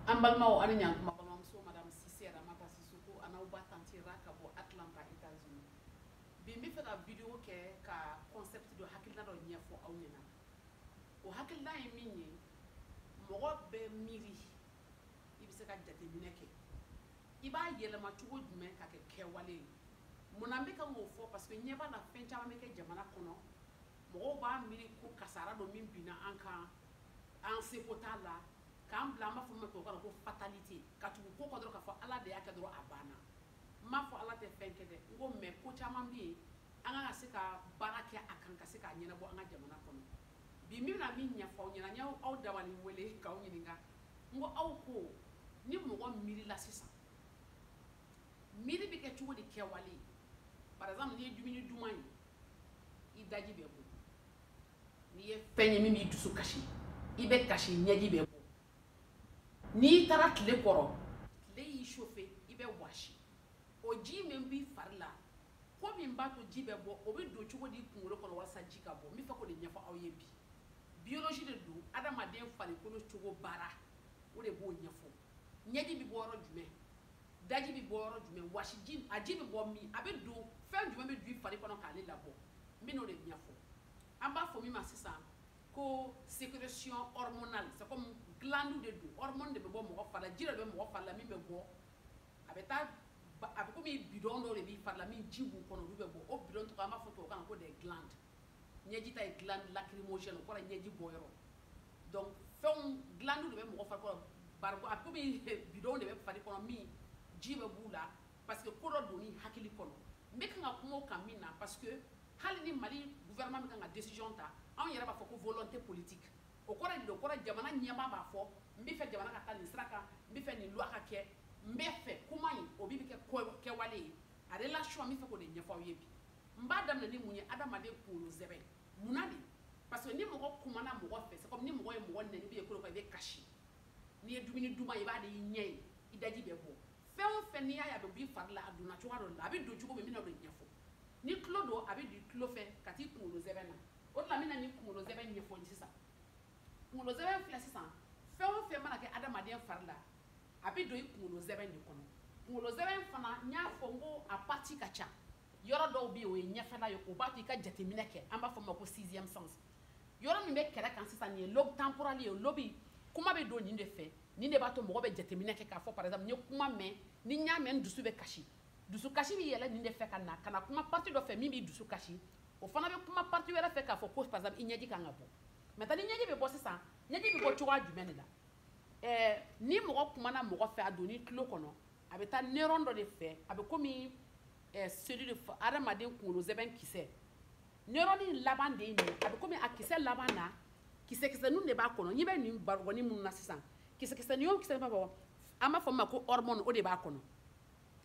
An balimaw, ani ɲankuma. Balimamuso Madame Sise Ramata Sisoko a n'aw ba tantie Ra ka bɔ Atlanta, États-Unis. Bi n bɛ fɛ ka vidéo kɛ ka concept dɔ, hakilina dɔ ɲɛfɔ aw ɲɛna. O hakilina ye min ye, mɔgɔ bɛ miiri, i bɛ se ka jateminɛ kɛ, i b'a yɛlɛma cogo jumɛn ka kɛ kɛwale ye. Munna n bɛ ka k'o fɔ? Parce que ɲɛ b'a la, fɛn caman bɛ kɛ jamana kɔnɔ, mɔgɔw b'a miiri ko kasara dɔ min binna an kan, an seko t'a la, k'an bila, an b'a fɔ min ma tubabukan na ko fatalité, ka tugu ko kɔ dɔrɔn, k'a fɔ Ala de y'a kɛ dɔrɔn, a banna. N m'a fɔ Ala tɛ fɛn kɛ dɛ, n ko mais ko caman bɛ yen, an kan ka se ka baara kɛ a kan ka se k'a ɲɛnabɔ an ka jamana kɔnɔ. Bi n bɛna min ɲɛfɔ aw ɲɛna, n y'aw dabali wele k'aw ɲininka. N ko aw ko ni mɔgɔ miirila sisan, miiri bɛ kɛ cogo di kɛwale ye? Par exemple, n'i ye dumuni duman ye, i daji bɛ bɔ. N'i ye fɛn ye min b'i dusu kasi, i bɛ kasi, ɲɛji bɛ bɔ. N'i taara tile kɔrɔ, tile y'i chauffer, i bɛ wɔsi. O ji min b'i fari la, ko min b'a to ji bɛ bɔ, o bɛ don cogo di kunkolo kɔnɔ walasa ji ka bɔ? N bɛ fɛ k'o de ɲɛfɔ aw ye bi. Biologie de don, adamaden farikolo cogo baara, o de b'o ɲɛfɔ. Ɲɛji bɛ bɔ yɔrɔ jumɛn? Daji bɛ bɔ yɔrɔ jumɛn? Wɔsi ji, a ji bɛ bɔ min? A bɛ don fɛn jumɛn bɛ don i fari kɔnɔ k'ale labɔ? N bɛ n'o de ɲɛfɔ. An b'a fɔ min ma sisan ko sécrétion hormonale. C'est comme glande de don, hormone de bɛ bɔ mɔgɔ fari la, ji dɔ de bɛ mɔgɔ fari la min bɛ bɔ, a bɛ taa, a bɛ komi bidon dɔw de b'i fari la min ji b'u kɔnɔ, olu bɛ bɔ. O bidon tɔgɔ, an b'a fɔ tubabukan na ko des glandes. Ɲɛji ta ye glande lacrymogène, o kɔrɔ ye ɲɛji bɔ yɔrɔ. Donc fɛnw, glande de bɛ mɔgɔ fari kɔnɔ, barigo, a bɛ komi bidon de bɛ fari kɔnɔ min ji bɛ b'u la, parce que ko dɔ donni hakili kɔnɔ. N bɛ kan ka kuma o kan min na, parce que hali ni Mali gouvernement bɛ kan ka décision ta, anw yɛrɛ b'a fɔ ko volonté politique. O kɔrɔ ye di? O kɔrɔ, jamana ɲɛmaa b'a fɔ: n bɛ fɛ jamana ka taa nin sira kan, n bɛ fɛ nin loi ka kɛ, n bɛ fɛ kuma in, o bi kɛ kɛwale ye. A relation, n bɛ fɛ k'o de ɲɛfɔ aw ye bi. N b'a daminɛ ni mun ye? Adamaden kunkolo zɛbɛ. Munna de? Parce que ni mɔgɔ kumana mɔgɔ fɛ, c'est comme ni mɔgɔ ye mɔgɔ nɛni ou bien ko dɔ kɛ, i bɛ kasi. N'i ye dumuni duman ye, i b'a de i ɲɛ ye, i daji bɛ bɔ. Fɛn o fɛn n'i y'a ye a bɛ bɔ i fari la, a donna cogoya dɔ la, a bɛ don cogo min, n bɛna o de ɲɛfɔ. Ni tulo don, a bɛ don i tulo fɛ ka t'i kunkolo zɛbɛ na. O de la n bɛna ni kunkolo zɛbɛ ɲɛfɔ sisan. Kunkolo zɛbɛ filɛ sisan, fɛn o fɛn mana kɛ adamaden fari la, a bɛ don i kunkolo zɛbɛ de kɔnɔ. Kunkolo zɛbɛ fana, n y'a fɔ n ko a partie ka ca. Yɔrɔ dɔw bɛ yen, o ye ɲɛfɛla ye, o b'a to i ka jateminɛ kɛ, an b'a fɔ o ma ko sixième sens. Yɔrɔ min bɛ kɛrɛ kan sisan, nin ye lobe temporal ye. Lobe, kuma bɛ don nin de fɛ, nin de b'a to mɔgɔ bɛ jateminɛ kɛ k'a fɔ, par exemple, n ye kuma mɛn, ni n y'a mɛn, n dusu bɛ kasi. Dusukasi bɛ yɛlɛ nin de fɛ ka na kuma partie dɔ fɛ min b'i dusu kasi. O fana bɛ kuma partie wɛrɛ fɛ k'a fɔ ko, par exemple, i ɲɛji kan ka bɔ. Maintenant, ni ɲɛji bɛ bɔ sisan, ɲɛji bɛ bɔ cogoya jumɛn de la? Ni mɔgɔ kumana mɔgɔ fɛ, a donn'i tulo kɔnɔ, a bɛ taa neurone dɔ de fɛ, a bɛ komi cellule, adamaden kunkolo zɛbɛn kisɛ. Neurone in laban de ye nin ye, a bɛ komi a kisɛ laban na, kisɛ kisɛninw de b'a kɔnɔ. N'i bɛ nin barokɔni minnu na sisan, kisɛ kisɛnin o kisɛ b'a fɔ, an b'a fɔ min ma ko hormone, o de b'a kɔnɔ.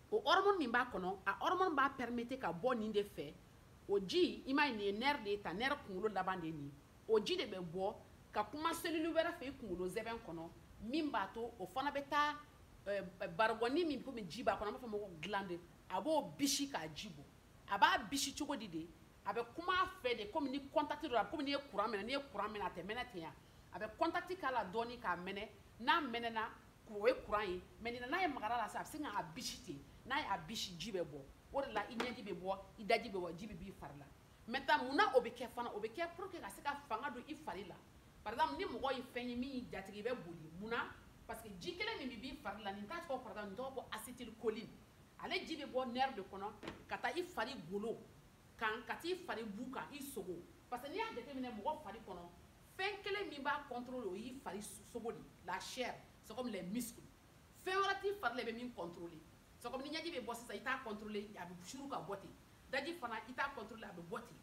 O hormone min b'a kɔnɔ, a hormone b'a permettre ka bɔ nin de fɛ. O ji, i m'a ye, nin ye nerf de ye tan, nerf kunkolo laban de ye nin ye. O ji de bɛ bɔ ka kuma cellule wɛrɛ fɛ i kunkolo zɛbɛn kɔnɔ, min b'a to o fana bɛ taa barikɔni min komi ji b'a kɔnɔ, an b'a fɔ o ma ko glande, a b'o bisi k'a ji bɔ. A b'a bisi cogo di de? A bɛ kuma a fɛ de, komi ni contact dɔ, a bɛ komi n'i ye courant minɛ. N'i ye courant minɛ, a tɛ mɛnɛ ten ya? A bɛ contact k'a la dɔɔni k'a mɛnɛ. N'a mɛnɛna, o ye courant ye. Mais nin na, n'a ye magara la sisan, a bɛ se k'a bisi ten. N'a ye a bisi, ji bɛ bɔ. O de la i ɲɛji bɛ bɔ, i daji bɛ bɔ, ji bɛ b'i fari la. Maintenant, munna o bɛ kɛ fana? O bɛ kɛ pour que ka se ka fanga don i fari la. Par exemple, ni mɔgɔ ye fɛn ye min y'i jatigɛ, i bɛ boli. Munna? Parce que ji kelen min bɛ b'i fari la, nin t'a tɔgɔ, par exemple, nin tɔgɔ ko acétylcholine. Ale ji bɛ bɔ nerf de kɔnɔ ka taa i fari golo kan, ka t'i fari bu kan, i sogo. Parce que n'i y'a jateminɛ, mɔgɔ fari kɔnɔ, fɛn kelen min b'a contrôler, o y'i fari sogo de, la chair, c'est comme les muscles. Fɛn wɛrɛ t'i fari la i bɛ min contrôler. C'est comme ni ɲɛji bɛ bɔ sisan, i t'a contrôler, a bɛ suru ka bɔ ten. Daji fana, i t'a contrôler, a bɛ bɔ ten.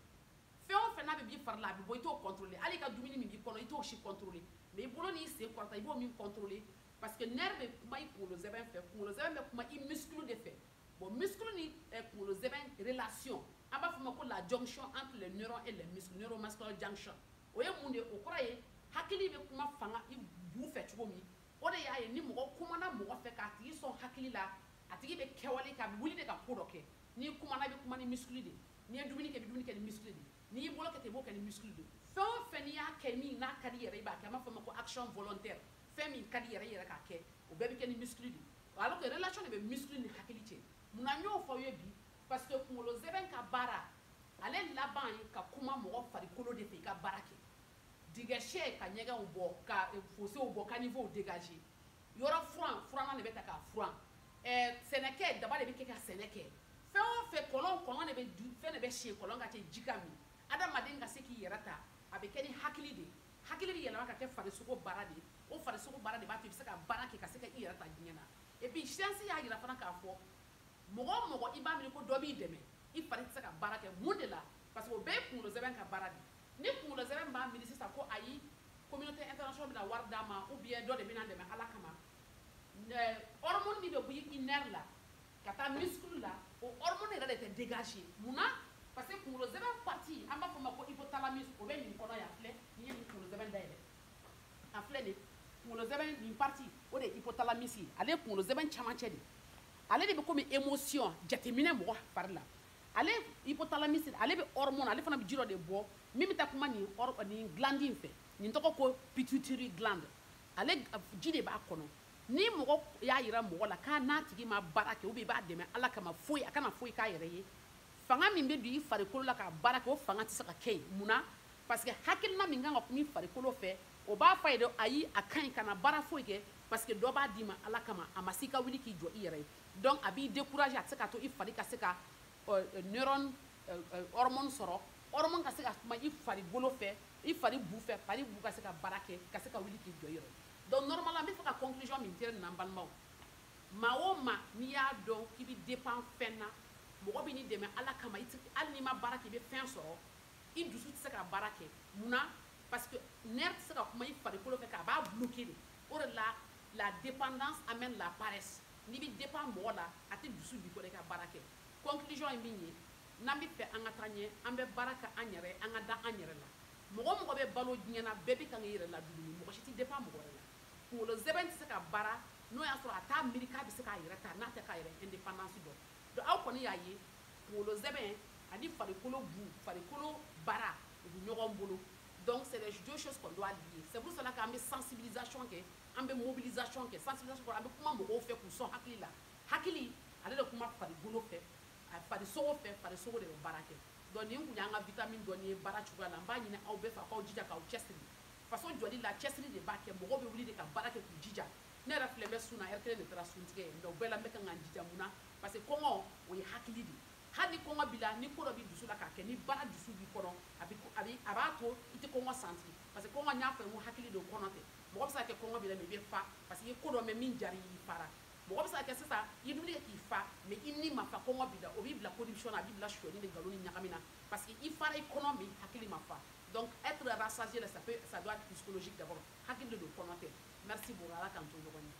Fɛn o fɛn n'a bɛ b'i fari la, a bɛ bɔ, i t'o contrôler. Hali i ka dumuni min b'i kɔnɔ, i t'o si contrôler. Mais i bolo n'i sen kɔrɔta, i b'o min contrôler, parce que nerf bɛ kuma i kunkolo zɛbɛn fɛ, kunkolo zɛbɛn bɛ kuma i muscle de fɛ. Bon, muscle ni kunkolo zɛbɛn relation, an b'a fɔ o ma ko la jonction entre les neurones et les muscles, neuromuscular junction. O ye mun de ye? O kɔrɔ ye hakili bɛ kuma fanga i bu fɛ cogo min. O de y'a ye, ni mɔgɔ kumana mɔgɔ fɛ k'a tigi sɔn hakili la, a tigi bɛ kɛwale kɛ, a bɛ wuli de ka ko dɔ kɛ. N'i kumana, i bɛ kuma ni muscle de. N'i ye dumuni kɛ, i bɛ dumuni kɛ ni muscle de. N'i y'i bolo kɛ ten, i b'o kɛ ni muscle de. Fɛn o fɛn n'i y'a kɛ min n'a ka di i yɛrɛ, i b'a kɛ. An b'a fɔ o ma ko action volontaire. Fɛn min ka di yɛrɛ yɛrɛ k'a kɛ, o bɛɛ bɛ kɛ ni muscle de. Alors que relation de bɛ muscle ni hakili cɛ. Munna n y'o fɔ aw ye bi? Parce que kunkolo zɛbɛn ka baara, ale laban ye ka kuma mɔgɔ farikolo de fɛ i ka baara kɛ. Dingɛ sɛ ka ɲɛgɛnw bɔ, ka fossew bɔ, caniveaux dégager. Yɔrɔ furan, furanna de bɛ ta k'a furan. Sɛnɛkɛ, daba de bɛ kɛ ka sɛnɛ kɛ. Fɛn o fɛn, kɔlɔn, kɔlɔn de bɛ du, fɛn de bɛ sen kɔlɔn ka cɛ ji ka min. Adamaden ka se k'i yɛrɛ ta, a bɛ kɛ ni hakili de ye. Hakili bɛ yɛlɛma ka kɛ farisogo baara de ye. O farisogo baara de b'a to i bɛ se ka baara kɛ ka se ka i yɛrɛ ta diɲɛ na. Et puis science y'a jira fana k'a fɔ, mɔgɔ o mɔgɔ i b'a miiri ko dɔ b'i dɛmɛ, i fari tɛ se ka baara kɛ. Mun de la? Parce que o bɛɛ ye kunkolo zɛbɛn ka baara de ye. Ni kunkolo zɛbɛn b'a miiri sisan ko ayi, communauté internationale bɛna wari d'a ma, ou bien dɔ de bɛna dɛmɛ Ala kama, hormone min bɛ bɔ i nerf la ka taa muscle la, o hormone yɛrɛ de tɛ dégager. Mun na? Parce que kunkolo zɛbɛn partie, an b'a fɔ o ma ko hypothalamus, o bɛ nin kɔnɔ yan. Filɛ, n'i ye nin kunkolo zɛbɛn dayɛlɛ, a filɛ nin kunkolo zɛbɛn nin partie, o de ye hypothalamus ye. Ale ye kunkolo zɛbɛn camancɛ de, ale de bɛ komi émotion jateminɛ mɔgɔ fari la. Ale hypothalamus, ale bɛ hormone, ale fana bɛ ji dɔ de bɔ min bɛ taa kuma nin nin glande in fɛ. Nin tɔgɔ ko pituitary glande. Ale ji de b'a kɔnɔ. Ni mɔgɔ y'a yira mɔgɔ la k'a n'a tigi ma baara kɛ, ou bien i b'a dɛmɛ Ala kama, foyi a kana foyi k'a yɛrɛ ye, fanga min bɛ don i farikolo la k'a baara kɛ, o fanga tɛ se ka kɛ yen. Mun na? Parce que hakilina min kan ka kuma i farikolo fɛ, o b'a fɔ a ye de ayi, a ka ɲi, kana baara foyi kɛ, parce que dɔ b'a d'i ma Ala kama, a ma se i ka wuli k'i jɔ i yɛrɛ ye. Donc a b'i décourager, a tɛ se k'a to i fari ka se ka neurone hormone sɔrɔ, hormone ka se ka kuma i farikolo fɛ, i fari bu fɛ, fari bu ka se ka baara kɛ, ka se ka wuli k'i jɔ i yɛrɛ ye. Donc normalement, n bɛ fɛ ka conclusion min tirer nin na, n balimaw, maa o maa n'i y'a dɔn k'i bɛ dépend fɛn na, mɔgɔ bɛ n'i dɛmɛ Ala kama, i tɛ, hali n'i ma baara kɛ i bɛ fɛn sɔrɔ, i dusu tɛ se ka baara kɛ. Mun na? Parce que nerf tɛ se ka kuma i farikolo fɛ, k'a b'a bloquer de. O de la, la dépendance amène la paresse. N'i bɛ dépend mɔgɔ la, a tɛ dusu b'i kɔrɔ i ka baara kɛ. Conclusion ye min ye, n'an bɛ fɛ an ka taa ɲɛ, an bɛ baara kɛ an yɛrɛ, an ka da an yɛrɛ la. Mɔgɔ o mɔgɔ bɛ balo diɲɛ na, bɛɛ bɛ kan k'i yɛrɛ ladumuni, mɔgɔ si tɛ dépend mɔgɔ wɛrɛ la. Kunkolo zɛbɛn tɛ se ka baara n'o y'a sɔrɔ a t'a miiri k'a bɛ se k'a yɛrɛ ta, n'a tɛ k'a yɛrɛ indépendance dɔn. Donc aw kɔni y'a ye, kunkolo zɛbɛn ani farikolo bu, farikolo baara, u bɛ ɲɔgɔn bolo. Donc c'est les deux choses qu'on doit lier. C'est pour cela qu'an bɛ sensibilisation kɛ, an bɛ mobilisation kɛ. Sensibilisation kɔrɔ, an bɛ kuma mɔgɔw fɛ k'u sɔn hakili la. Hakili, ale de kuma farikolo fɛ, a farisogo fɛ, farisogo de bɛ baara kɛ. Donc nin kun y'an ka vitamine dɔɔni ye baara cogoya la. N b'a ɲini aw bɛɛ fɛ, k'aw jija k'aw cɛsiri faso jɔli la. Cɛsiri de b'a kɛ, mɔgɔw bɛ wuli de ka baara kɛ k'u jija. Ne yɛrɛ filɛ, n bɛ sun na, heure kelen de taara suntigɛ ye, mais o bɛɛ la n bɛ kan ka n jija. Mun na? Parce que kɔngɔ, o ye hakili de ye. Hali ni kɔngɔ b'i la, ni ko dɔ b'i dusu la k'a kɛ, ni baara dusu b'i kɔnɔ, a bɛ a bɛ a b'a to i tɛ kɔngɔ santi. Parce que kɔngɔ, n y'a fɔ n ko hakili de, kɔnɔ tɛ. Mɔgɔ bɛ se ka kɛ kɔngɔ b'i la, mais i bɛ fa parce que i ye ko dɔ mɛn min diyara i ye, i fara. Mɔgɔ bɛ se ka kɛ sisan i ye dumuni kɛ k'i fa, mais i ni ma fa, kɔngɔ b'i la, o b'i bila corruption na, a b'i bila sonyɛni ni nkalon ni ɲagami na, parce que i fara i kɔnɔ, mais hakili ma fa. Donc être rassasié là, ça doit être psychologique d'abord. Hakili de don, kɔnɔ tɛ. Merci beaucoup. Ala k'an to ɲɔgɔn ye.